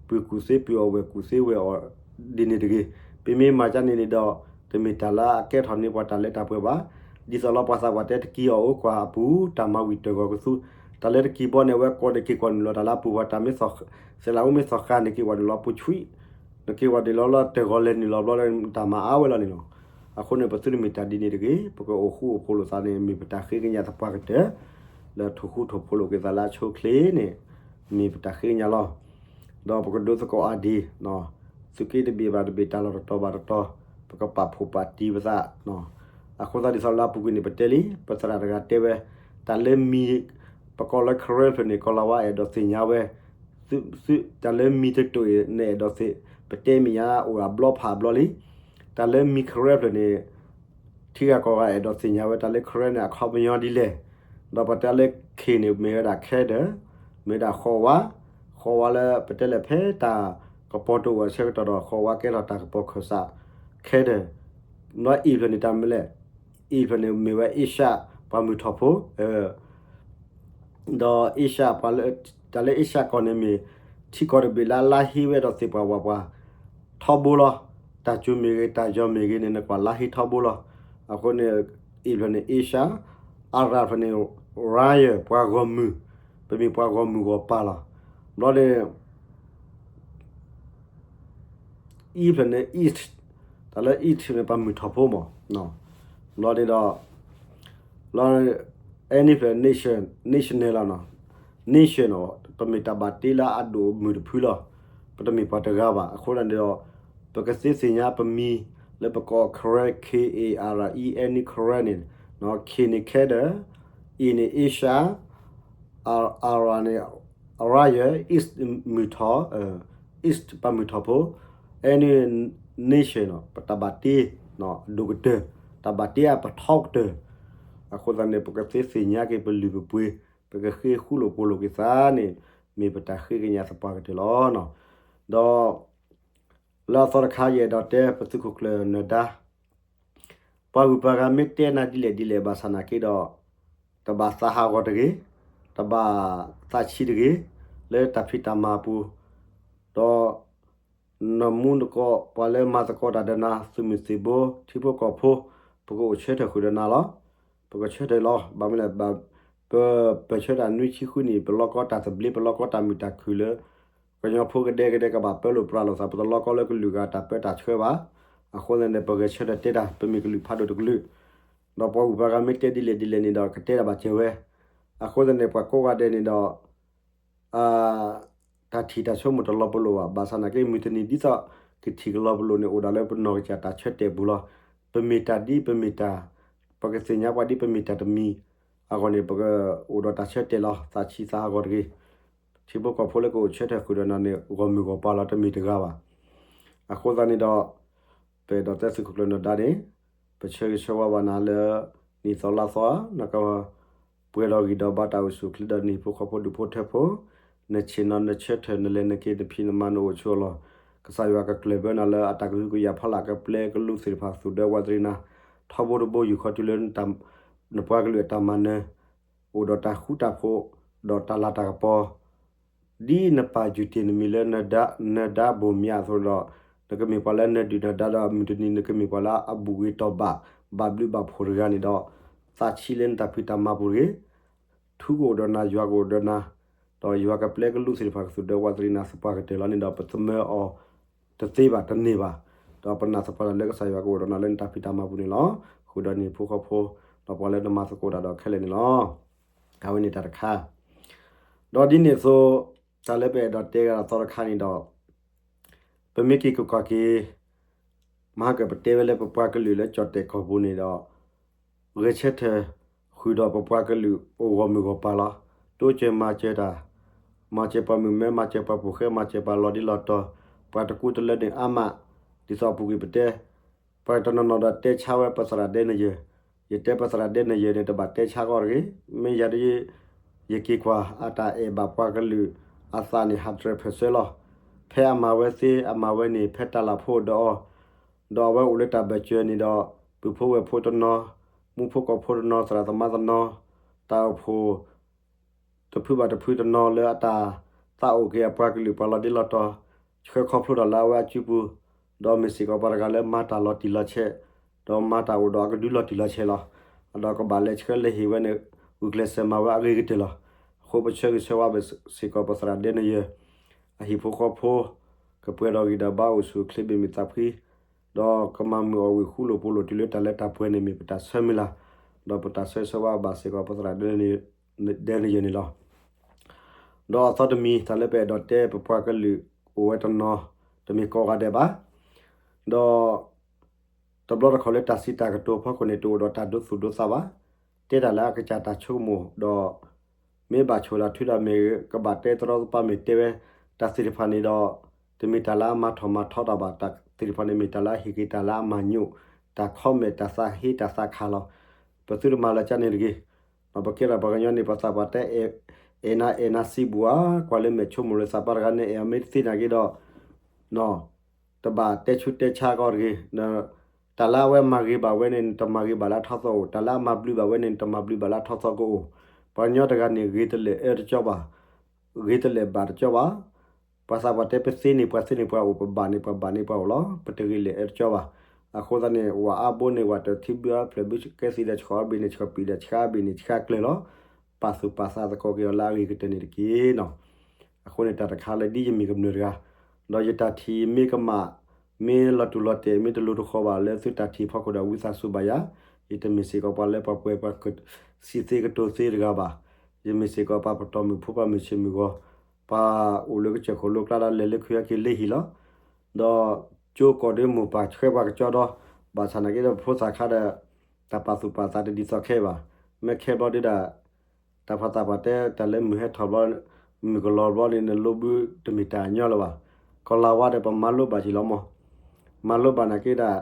ပုၢ်ကူၣ်သ့ပုၢ်အီၣ် ဝဲၢ်ကူၣ်သ့ဝဲၢ်အီၣ် ဒ်န့ၣ်တဂ့ၤ. ပမ့ၢ်မၤဒ်န့ၣ်န့ၣ်ဒီး တမ့ၢ်တၢ်လၢအကဲထီၣ်န့ၢ်ပှၤတၢ်လၢတၢ်ပှဲၤဘၣ်. ဒ်သိးလီၤပှၤသးပှၢ်တဲ တကံအီၣ်အိၣ်ကွၢ်အပူၤ တၢ်မၤဝံၤတၢၢ်ဂီၤကသူ, တၢ်လၢတကံဘီန့ၣ် အဝဲကိးန့ၣ် က့ၤကွၢ်နုာ်လီၤတၢ်လၢအပူၤ ပှၤတၢ်မ့ၢ်သီၣ်ဃဲး သဲးလးအိၣ်မ့ၢ်သီၣ်ဃဲးန့ၣ် က့ၤကွၢ်နုာ်လီၤပူၤဆှံ, နက့ၤကွၢ်နုာ်လီၤလၢတၢ်ဂီၤလဲၤနုာ်လီၤဘျီ တၢ်မၤအါဝဲလီၤန့ၣ်လီၤ. အဃိန့ၣ် ပသုတမ့ၢ်တၢ်ဒ်န့ၣ်တဂ့ၤ. ပကအိၣ်ဃူအိၣ်ဖိးလိာ်သးန့ၣ် မ့ၢ်ပတၢ်ဃ့ကညးသပှၢ်ကတၢၢ်, လၢထိၣ်ဃူထိၣ်ဖိးလိာ်က့ၤသးလၢအဆိအချ့န့ၣ် မ့ၢ်ပတၢ်ဃ့ကညးလီၤ. ဒီးပကဒိသကိးအါဒံး, သုးက့တဘ့ၣ်ဘၣ်တဘ့ၣ် တၢ်လီၢ်တတီၤဘၣ်တတီၤ ပကပာ်ဖှိၣ်ပာ်တံၢ်ပသး. အဃိသတးဒ်သိးလၢအပူၤကွံာ်န့ၣ် ပတဲလံ, ပသရၣ်တဂၤတဲဝဲ, တၢ်လၢမံၤ, ပကိးလၢ Karen ဖျၢၣ်န့ၣ် ကိၤလၤဝါအဲၣ်ဒိးသ့ၣ်ညါဝဲ, သု, သု, တၢ်လၢမံၤတတိၢ်အံၤ နအဲၣ်ဒိးသ့ၣ်, ပတဲမ့ၢ်ညါအိၣ်အဘျီဖးအဘျီလံ. တၢ်လၢမံၤ Karen ဖျၢၣ်န့ၣ် ထံဂၤကီၢ်ဂၤအဲၣ်ဒိးသ့ၣ်ညါဝဲ တၢ်လၢ Karen န့ၣ် အခီပညီဒ်လဲၣ်. ဒီးပတဲလၢ K န့ၣ် မ့ၢ်ဝဲဒၣ် Canada, မ့ၢ်ဝဲဒၣ်ဃီဝါ, ဃီဝါလၢပတဲလဲၣ်ဖဲတၢ်ကပီၤတအိၣ်အဆၢကတီၢ်ဒီး ဃီဝါကဲထီၣ်တၢ်ကပီၤခၢၣ်စး Canada. ဒီး E ဖျၢၣ်န့ၣ် တၢ်မနုၤလဲၣ်, E ဖျၢၣ်န့ၣ် မ့ၢ်ဝဲ Asia ပှၤမုၢ်ထီၣ်ဖိ ဒီး Asia ပှၤလၢ, တၢ်လၢ Asia ကီၢ်န့ၣ်မ့ၢ် ထံကီၢ်တဘ့ၣ်လၢအလါဟ့ဝဲဒီးသ့ၣ်ပှၢ်ဝၣ်ပှၢ် ထီဘိလီၤ. တၢ်ကၠိမ့ၢ်ဂ့ၤ တၢ်ယီၤမ့ၢ်ဂ့ၤန့ၣ် နကွၢ်လါဟ့ထီဘိလီၤ. အဃိန့ၣ် A ဖျၢၣ်န့ၣ် Asia, Ara ဖျၢၣ်န့ၣ် Raya ပှၤဂီၢ်မုၢ်, ပမ့ၢ်ပှၤဂီၢ်မုၢ်ဂီၢ်ပၢ်လီၤ. ဘျီန့ၣ် E ဖျၢၣ်န့ၣ် East, တၢ်လၢ East န့ၣ် ပှၤမုၢ်ထီၣ်ဖိမး, ဘျီန့ၣ်ဒီး လီၤ N ဖျၢၣ် Nation, National လီၤနီၤ, Nation နီၤ, ပမ့ၢ်တၢ်ဘၣ်တ့လၢအဒိၣ်မုၢ်တဖုလီၤ. ပတမ့ၢ်ပှၤတဂၤဘၣ်. အဃိန့ၣ်ဒီး ပကသ့သ့ၣ်ညါပမံၤလၢပကိး Karen, K A R E N Karen န့ၣ်, K န့ၣ် Canada, A န့ၣ် Asia, Ara န့ၣ် Raya, East မုၢ်ထီၣ်, East ပှၤမုၢ်ထီၣ်ဖိ, N Nation နီၤ, ပတၢ်ဘၣ်တ့ အဒိၣ်ကတၢၢ်, တၢ်ဘၣ်တ့အပထီကတၢၢ်. အဃိသတးန့ၣ် ပကသ့သ့ၣ်ညါက့ၤပလုၢ်ပပှ့ၤ, ပကဃ့ဃူလိာ်ဖိးလိာ်က့ၤသးန့ၣ် မ့ၢ်ပတၢ်ဃ့ကညးသပှၢ်ကတၢၢ်လီၤ. ဒီး လၢအသီတခါ ယအဲၣ်ဒိးတဲပသုးခိၣ်ကျၢၢ်နၢၤဒါ ပှၤဂုၤပှၤဂၤမ့ၢ်တဲနၤဒ်လဲၣ်ဒ်လဲၣ်ဘၣ်ဆၣ်နာ်က့ဒီး တဘၣ်သးဟးဂီၤတဂ့ၤ, တဘၣ်သးဆံးတဂ့ၤ, လၢတၢ်ဖံးတၢ်မၤအပူၤ, ဒီး နမူနကီၢ် ပှၤလၢမၤသကိးတၢ်ဒီးနၤ သုးမုၢ်သံၣ်ဘိ ထံဖိကီၢ်ဖိ ပကအိၣ်ဆၢထၢၣ်ဃုာ်ဒီးနၤလီၤ. ပကဆၢထၢၣ်လီၤ. ဘၣ်မနုၤလဲၣ်, ပ, ပဆၢထၢၣ်နွံဆံဃုနံၣ် ပလီၢ်ကီတၢ်သဘျ့ ပလီၢ်ကီတၢ်မုာ်တၢ်ခုၣ်လၢ ကညီဖိကဒဲကဒဲကဘၣ်ပၢလိာ်ပြးလိာ်သး ပတလီၢ်ကီလၢကလုာ်ဂၤတၢ်ပၢတၢ်ဆှၢဘၣ်. အဃိန့ၣ် ပဂဲၤဆၢထၢၣ်တဲတၢ် ပမ့ၢ်ကလုာ်ဖးဒိၣ်တကလုာ်, ဒီးပှၤဂုၤပှၤဂၤမ့ၢ်တဲဒ်လဲၣ်ဒ်လဲၣ်န့ၣ်ဒီး ကတဲတၢ်ဘၣ်စၢၤဝဲ. အဃိသတးန့ၣ် ပှၤကိးဂၤဒဲးန့ၣ်ဒီး တၢ်ထံၣ်တၢ်ဆိကမိၣ်တလီၤပလိာ်ဘၣ်. ဘၣ်ဆၣ်နာ်က့ မုၢ်တနံၤဒ်သိးကထံၣ်ကလီၤပလိာ်န့ၣ် အိၣ်ဒၣ်လၢပနီၢ်ကစၢ်တၢ်ဆၢတဲာ်ပူၤလီၤ. ပမ့ၢ်တၢ်ဒ်ပမ့ၢ်တၢ်, ပကသ့ၣ်ညါပှၤဒ်ပမ့ၢ်တၢ်တမံၤအဂီၢ်န့ၣ် ပကအိၣ်ဒီးတၢ်ဆၢတဲာ်လီၤ. သးဆံးသးဟးဂီၤတဂ့ၤ. ထံဖိကီၢ်ဖိလၢကအိၣ်ဆၢထၢၣ်ဃုာ်ဒီးနၤန့ၣ် ဂီၢ်မုၢ်ဂီၢ်ပှၤလီၤ, တမ့ၢ်တဂၤဘၣ်. အဃိသတးန့ၣ်ဒီး ပအဲၣ်ဒိးတဲသုးခိၣ်ကျၢၢ်နၢၤဒါန့ၣ် ပဆၢဂ့ၤဆၢဝါဘၣ်နၤလၢ နံၣ်သီလါသီ နကပှဲၤဒီးဂံၢ်ဒီးဘါ တၢ်အိၣ်ဆူၣ်အိၣ်ချ့ဒီးနဟံၣ်ဖိဃီဖိဒူၣ်ဖိထၢဖိ, နဆ့ၣ်နီၤနဆၢထၢၣ် နလဲၤနက့ၤ နဖံးနမၤနအိၣ်ဆူၣ်အိၣ်လီၤ. ကစၢ်ယွၤကကျၢၢ်ဘၢနၤလၢအတၢ်ကဟုကယာ်ဖီလာ် ကပျဲကလူးသ့ၣ်တဖၣ် သူၣ်ဒၢဝးတရံးနၤ ထီဘိတဘိ ယူၢ်ခီတုၤလၢ နပှၤကလုာ်အတၢ်မၤနၢၤ အိၣ်ဒီးတၢ်ဃူတၢ်ဖိး ဒီးတၢ်လၤတၢ်ကပီၤ ဒ်နပၢ်ယုၢ်တ့ၢ်နမံၤလၢ နၢၤဒါဘိၣ်မၠးအသိးဒီး နကမ့ၢ်ပှၤလၢနဒုၣ်နဒါဒီး မုၢ်တနံၤနကမ့ၢ်ပှၤလၢအဘူးဂ့ၤတီၢ်ဘၣ် ဘၣ်ဘျုးဘၣ်ဖှိၣ်တဂၤန့ၣ်ဒီး သးဆံးလၢနတၢ်ဖံးတၢ်မၤပူၤတဂ့ၤ. ထူကအိၣ်ဒီးနၤ ယွၤကအိၣ်ဒီးနၤ, ဒီးယွၤကပျဲကလူးသ့ၣ်တဖၣ် ကသူၣ်ဒၢဝးတရံးနၤသပှၢ်ကတၢၢ်လီၤန့ၣ်ဒီး ပသမၢအီၤ တသ့ဘၣ်တန့ၢ်ဘၣ်. ဒီးပနာ်သပှၢ်တၢ်လၢကစၢ်ယွၤကအိၣ်ဒီးနၤလၢနတၢ်ဖံးတၢ်မၤပူၤန့ၣ်လီၤ. ဃုာ်ဒီးနဟံၣ်ဖိဃီဖိ ဒီးပှၤလၢနမၤသကိးတၢ်ဒီးခဲလၢာ်န့ၣ်လီၤ. အဝဲန့ၣ်တၢ်တခါ ဒီးဒ်န့ၣ်အသိး တၢ်လၢပအဲၣ်ဒိးတဲဂၤဒီးသီတခါန့ၣ်ဒီး ပမ့ၢ်က့ၤကကွၢ်က့ၤ မဟါကပတဲဝဲလၢပပှၤကလုာ်လၢကၠီၣ်တဲာ်ကီၢ်ပူၤန့ၣ်ဒီး ဂဲၤဆၢထၢၣ်ဃုာ်ဒီးပပှၤကလုာ်အိၣ်ဂီၢ်မုၢ်ဂီၢ်ပၤလီၤ. တိစၢၤမၤစၢၤတၢ်, မၤစၢၤပှၤမုၣ်မဲ မၤစၢၤပှၤပိာ်ဃဲ မၤစၢၤပှၤလီၤဒ့လီၤတီၤ, ပှၤတကူတလၢန့ၣ်အါမး, ဒ်သိးအပူၤကွံာ်ပတဲ ပှၤတနီၤနီၤဒီးတဲဆါဝဲပသရၣ်ဒဲနယၢၤ, ယတဲပသရၣ်ဒဲနယၢၤန့ၣ် တဘၣ်တဲဆါဃီတဂ့ၤ. မ့ၢ်ယၤဒ် ယက့ၤကွၢ်အတၢ်အဲၣ်ဘၣ်ပှၤကလုာ်အသးန့ၣ် ဟးတြဲၤဖၢၣ်ဆၢလီၤ. ဖဲအမၤဝဲသ့ အမၤဝဲန့ၣ် ဖဲတၢ်လၢ်ဖိဒီးအီၤ, ဒီးအဝဲအိၣ်လၢတၢ်ဘၢၣ်စၢၤန့ၣ်ဒီး ပုၢ်ဖိဝဲၢ်ဖိတနီၤ, မူဖိကီၢ်ဖိတနီၤ, သရၣ်သမါတနီၤ, တၢ်အိၣ်ဖှိၣ် တဖုဘၣ်တဖုတနီၤလၢအတၢ်သးအိၣ်က့ၤအပှၤကလုာ်ပှၤလီၤဒ့လီၤတီၤ, ဆှၢခီဖျိတၢ်လၢအဝဲအစုပူၤ, ဒီးမ့ၢ်စ့ၢ်ကီးပှၤတဂၤလၢမၤတၢ်လီၤတံၢ်လီၤဆဲး, ဒီးမၤတၢ်အိၣ်ဒီးအကဒုလီၤတံၢ်လီၤဆဲးလီၤ. ဒီးကဘၣ်လဲၤဆှၢလဲၤဟ့ၣ်ဝဲန့ၣ် ဂုာ်ကျဲးစၢးမၤဝဲအဂ့ၤကတၢၢ်လီၤ. အဃိပဆၢဂ့ၤဆၢဝါဘၣ်စ့ၢ်ကီးပသရၣ်ဒဲနယၢၤ အဟံၣ်ဖိဃီဖိ ကပှဲၤဒီးဂံၢ်ဒီးဘါအိၣ်ဆူၣ်အိၣ်ချ့ဘၣ်မုာ်သးဖှံ ဒီးကမၤမုာ်အီၣ်ဝံၣ်ဃူလိာ်ဖိးလိာ်တုၤလၢတၢ်လၢတၢ်ပှဲၤန့ၣ်မ့ၢ်ပတၢ်ဆၢမုၢ်လၢ်, ဒီးပတၢ်ဆၢဂ့ၤဆၢဝါဘၣ်စ့ၢ်ကီးပသရၣ်ဒဲနယၢၤန့ၣ်လီၤ. ဒီးအသီတမံၤ တၢ်လၢပအဲၣ်ဒိးတဲပပှၤကလုာ်အိၣ်ဝဲတနီၤ, တမ့ၢ်ကိးဂၤဒဲးဘၣ်. ဒီး တဘျီတခီၣ်လၢတၢ်စံးတၢ်ကတိၤဖီခိၣ်န့ၣ် တအိၣ်ဒီးတၢ်ဒိသူၣ်ဒိသးဘၣ်. တဲတၢ်လၢအကစၢ်တၢ်ဆိကမိၣ်ဒီး မ့ၢ်ဘၣ်ဆိၣ်တၢ်ထုတၢ်မ့ၢ်ဂ့ၤ ကဘၣ်တဲတရီတပါမ့ၢ်တဲဝဲ တၢ်သ့ၣ်တဖၣ်န့ၣ်ဒီး တမ့ၢ်တၢ်လၢအမၤထီၣ်မၤထီတၢ်ဘၣ်. တၢ်သ့ၣ်တဖၣ်န့ၣ်မ့ၢ်တၢ်လၢအဟ့ၣ်က့ၤတၢ်လၢအမၤညိၣ်, တၢ် comment တၢ်သးဟ့တၢ်သးခးလီၤ. ပသုတမၤလၢၤကၢန့ၣ်တဂ့ၤ. ပကဲထီၣ်ပှၤကညီန့ၣ် ပှၤသးပှၢ်တဲ အဲၣ်နၤအဲၣ်နၤစံးဘၣ်ဧါ, ကွၢ်လၢမဲာ်ဆိကမိၣ်လၢသးပှၢ်တဂၤန့ၣ် အဲၣ်အီၤမ့ၢ်တသ့နာ်က့ဒီး တဘၣ်တဲဆူးတဲဆါကီးတဂ့ၤ. တၢ်လၢအဝဲမၤဂ့ၤဘၣ်ဝဲန့ၣ် နတမၤဂ့ၤဘၣ်လၢအထီၣ်သီအိၣ်, တၢ်လၢအမၤဘျုးဘၣ်ဝဲန့ၣ် နတမၤဘျုးဘၣ်လၢအထီၣ်သီကအိၣ်. ပှၤကညီတဂၤန့ၣ် ဂ့ၤတလဲၣ်အၢတကၠီဘၣ်, ဂ့ၤတလဲၣ်ဘၣ်တကၠီဘၣ်. ပှၤသးပှၢ်တဲ ပသ့န့ၣ်ပှၤသ့န့ၣ်ပှၤအိၣ်, ပဘၣ်န့ၣ်ပှၤဘၣ်န့ၣ်ပှၤအိၣ်လီၤ. ပတဂ့ၤလဲၣ်အၢတကၠီဘၣ်. အဃိသတးန့ၣ် ဝဲအါဘိန့ၣ် ဝဲတထံဘျုးအဖျၢၣ်ဘျုး ကဲသံဒီးဆှီအဘ့ၣ်န့ၣ် ဆှီပံာ်ဒီးဆှါအဘ့ၣ်န့ၣ် ဆှါကျၢၤလီၤ. ပာ်သူၣ်ပာ်သးသကိးက့ၤအီၤလၢအဂ့ၤကတၢၢ်န့ၣ်တက့ၢ်နီၤ. အဃိန့ၣ် တၢ်တခါလၢဒ်ယမ့ၢ်ကမျၢၢ်တဂၤ, ဒီးယတၢ်ထံၣ်မ့ၢ်ကမၣ်, မ့ၢ်လီၤတူၢ်လီၤတဲာ် မ့ၢ်တလိၤတဃီၤဘၣ်လၢသုတၢ်ထံၣ်ဖီခိၣ်ဒီး ဝံသးစူၤဘၣ်ယၤ, ယတမ့ၢ်စ့ၢ်ကီးပှၤလၢပှၤပှဲၤပှၤစံးသ့ကတိၤသ့တဂၤဘၣ်. ယမ့ၢ်စ့ၢ်ကီးပှၤပတီၢ်မုၢ်ဖိ ပှၤမုၢ်ဆ့ၣ်မုၢ်ဂီၤ, ပှၤအိၣ်လၢကစၢၢ်ခိၣ်လိကျါဒီး လဲၤလၢခုဟဲက့ၤလၢဟံၣ်လီၤ. ဒီးကၠိကိးဒ့မိၢ်ပၢ်ဆှၢပှၤကကၠီဒီး, ဘၣ်ဆၣ်နာ်က့ဒီး ပဖိသၣ်ခါဒီး တၢ်ပာ်သူၣ်ပာ်သးတဒ်သိးခဲဘၣ်. မ့ၢ်ခဲဘျီဒုဒၣ် တၢ်ပှၤသးပှၢ်တဲ တၢ်လၢမုၢ်ဟဲထီၣ်ဘျီ, မုၢ်ကလီၤဘျီန့ၣ် နလိဘုတမ့ၢ်တၢ်ညီလၢၤဘၣ်. ကီၤလၤဝါဒီး ပမၤလိဘၣ်က့ၤလီၤမး. မၤလိဘၣ်နာ်က့ဒၣ်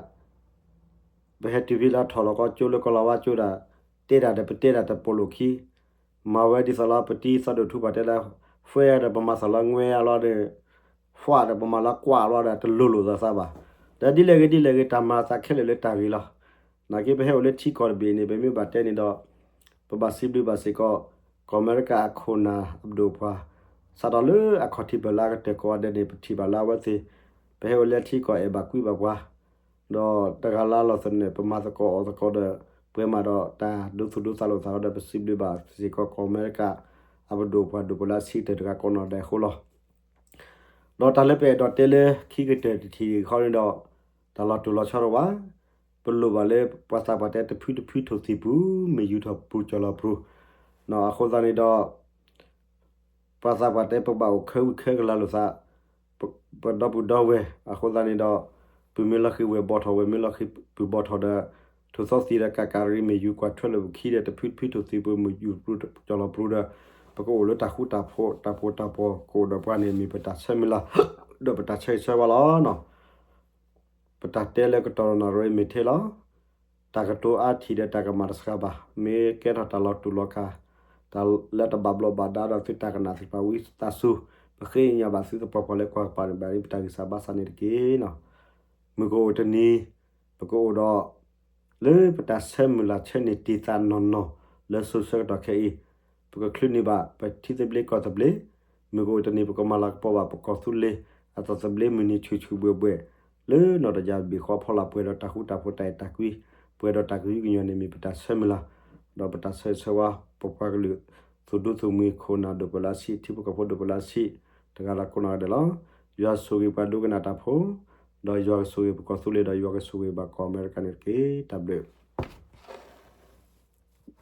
ပဟဲတုၤဖဲလၢထီၣ်လီၤကီကၠိလၢကီၤလၤဝါကၠိဒၣ်, တဲဒၣ်ဒီးပတဲဒၣ်တပိာ်လိာ်ခံ, မၤဝဲဒ်သိးလၢ ပတံၤသီဒိၣ်ထူပှၤတဲလၢ ဖှဲဒီးပမၤသးလၢငွဲအလီၤဒီး ဖှးဒီးပမၤလၢကွၢ်အလီၤဒီး တလိၤလိာ်သးသးဘၣ်. ဒီးဒ်လဲၣ်ဂ့ၤဒ်လဲၣ်ဂ့ၤ တၢ်မၤသးခဲလၢာ်လၢတၢ်ဂ့ၤလီၤ. နာ်က့ပဟဲအိၣ်လၢထံကီၢ်တဘ့ၣ်န့ၣ် ပမ့ၢ်ဘၣ်တဲန့ၣ်ဒီး ပဘၣ်စံးဘျုးဘၣ်စ့ၢ်ကီး ကီၢ်အမဲရကၤအခိၣ်နၢ်အပဒိၣ်ပှၤ, စးထီၣ်လၢအခီၣ်ထံးဘၢၣ်လၢအကတၢၢ်ကိးဂၤဒဲးန့ၣ် ပထံၣ်ဘၣ်လၢအဝဲသ့ၣ်, ပဟဲအိၣ်လၢထံကီၢ်အဲၣ်ဘၣ်ကွံဘၣ်ပှၤ ဒီးတဂၤလၢ်လီၢ်သနၢၣ် ပမၤသကိးအီၣ်သကိးဒီး ပှဲၤမးဒီးတၢ်ဒိသူၣ်ဒိသးလိာ်သးဒီး ပစံးဘျုးဘၣ်စ့ၢ်ကီး ကီၢ်အမဲရကၤ အပဒိၣ်ပှၤဒိၣ်ပှၤလၢအဆံးကတၢၢ်တဂၤကိးနီၢ်ဒဲးအဃိလီၤ. ဒီးတၢ်လၢပအဲၣ်ဒိးတဲလၢခံကတၢၢ်တထံၣ်တခီန့ၣ်ဒီး တၢ်လီၤတိၢ်လီၤဆီတအိၣ်ဘၣ်. ပလိၣ်ဘၣ်လၢပှၤသးပှၢ်တဲတဖုတဖုထိၣ်သံၣ်ပူၤ မ့ၢ်ယူၤထီၣ်ပူၤကၠီၣ်လီၤပူၤ, အဃိသတးန့ၣ်ဒီး ပှၤသးပှၢ်တဲပဘၣ်အိၣ်ခဲဝံခဲကလၤလိာ်သး, ပဒီပုၢ်ဒီဝဲၢ် အဃိသတးန့ၣ်ဒီး ပုၢ်မ့ၢ်လီၤဃံၤဝဲၢ်ဘီၣ်ထီၣ် ဝဲၢ်မ့ၢ်လီၤဃံၤပုၢ်ဘီၣ်ထီၣ်ဒီး ထိၣ်သီသံၣ်ဒီးကးကးရံၣ်မ့ၢ်ယူၤကွၢ်ထွဲလိာ်ပခံဒီး တဖုတဖုထိၣ်သံၣ်ပူၤမ့ၢ်ယူၤကၠီၣ်လီၤပူၤဒီး ပကအိၣ်လၢတၢ်ဃူတၢ်ဖိး တၢ်ပီးတၢ်ပီကအိၣ်ဒီးပှၤန့ၣ် မ့ၢ်ပတၢ်ဆၢမုၢ်လၢ် ဒီးပတၢ်ဆၢဂ့ၤဆၢဝါလီၤ. ပတၢ်တဲလၢကတီၢ်နီၢ်ရ့မ့ၢ်ထဲလီၤ. တၢ်ကတိၤအါထံၣ်ဒီးတၢ်ကမၣ်တစှၤဘၣ်. မ့ၢ်ကဲထီၣ်တၢ်လီၤတူာ်လီၤကာ်, တၢ်လၢတဘၣ်ဘျီးဘၣ်ဒါဒီးသုတၢ်ကနၣ်သ့ၣ်တဖၣ်ဝံသးစူၤ, ပဃ့ကညးဘၣ်သုသပှၢ်ပှၢ်လၢကွၢ်ကပၤန့ၣ် ဘၣ်ပတၢ်ဂံၢ်စၢ်ဘါစၢ်န့ၣ်တက့ၢ်. မုၢ်ကအိၣ်တနံၤ ပကအိၣ်ဒီး လၢပတၢ်ဆၢမုၢ်လၢ်ဆၢန့ၢ်တံၢ်သးနီၢ်နီၢ် လၢစိၤဆၢကတီၢ်ခဲအံၤ, ပကချုးန့ၢ်ဘၣ်ပထံသဘျ့ကီၢ်သဘျ့, မုၢ်ကအိၣ်တနံၤ ပကမၤလၤကပီၤဘၣ်ပကီၢ်သူလ့ၤ အသးသဘျ့မုၢ်နံၤဆူၣ်ဆူၣ်ဘှဲၣ်ဘှဲၣ်, လၢနီၢ်တယၢ်ဘ့ၣ်ဃီဖီလာ်ပှဲၤဒီးတၢ်ဃူတၢ်ဖိးတၢ်အဲၣ်တၢ်ကွံ, ပှဲၤဒီးတၢ်ကဟုကညီၤန့ၣ်မ့ၢ်ပတၢ်ဆၢမုၢ်လၢ်, ဒီးပတၢ်ဆၢဂ့ၤဆၢဝါ ပပှၤကလုာ် သူၣ်ဒူသူၣ်မှံၤခိၣ်နၢ်ဒိၣ်ပှၤလၢအဆံး ထံဖိကီၢ်ဖိဒိၣ်ပှၤလၢအဆံး တဂၤလၢ်ကိးနီၢ်ဂၤဒဲးလီၤ. ယွၤဆိၣ်ဂ့ၤပှၤဒိကနၣ်တၢ်ဖိ, ဒီးယွၤကဆိၣ်ဂ့ၤပကီၢ်သူလ့ၤ ဒီးယွၤကဆိၣ်ဂ့ၤဘၣ်ကီၢ်အမဲရကၤန့ၣ်တက့ၢ်. တၢ်ဘျုး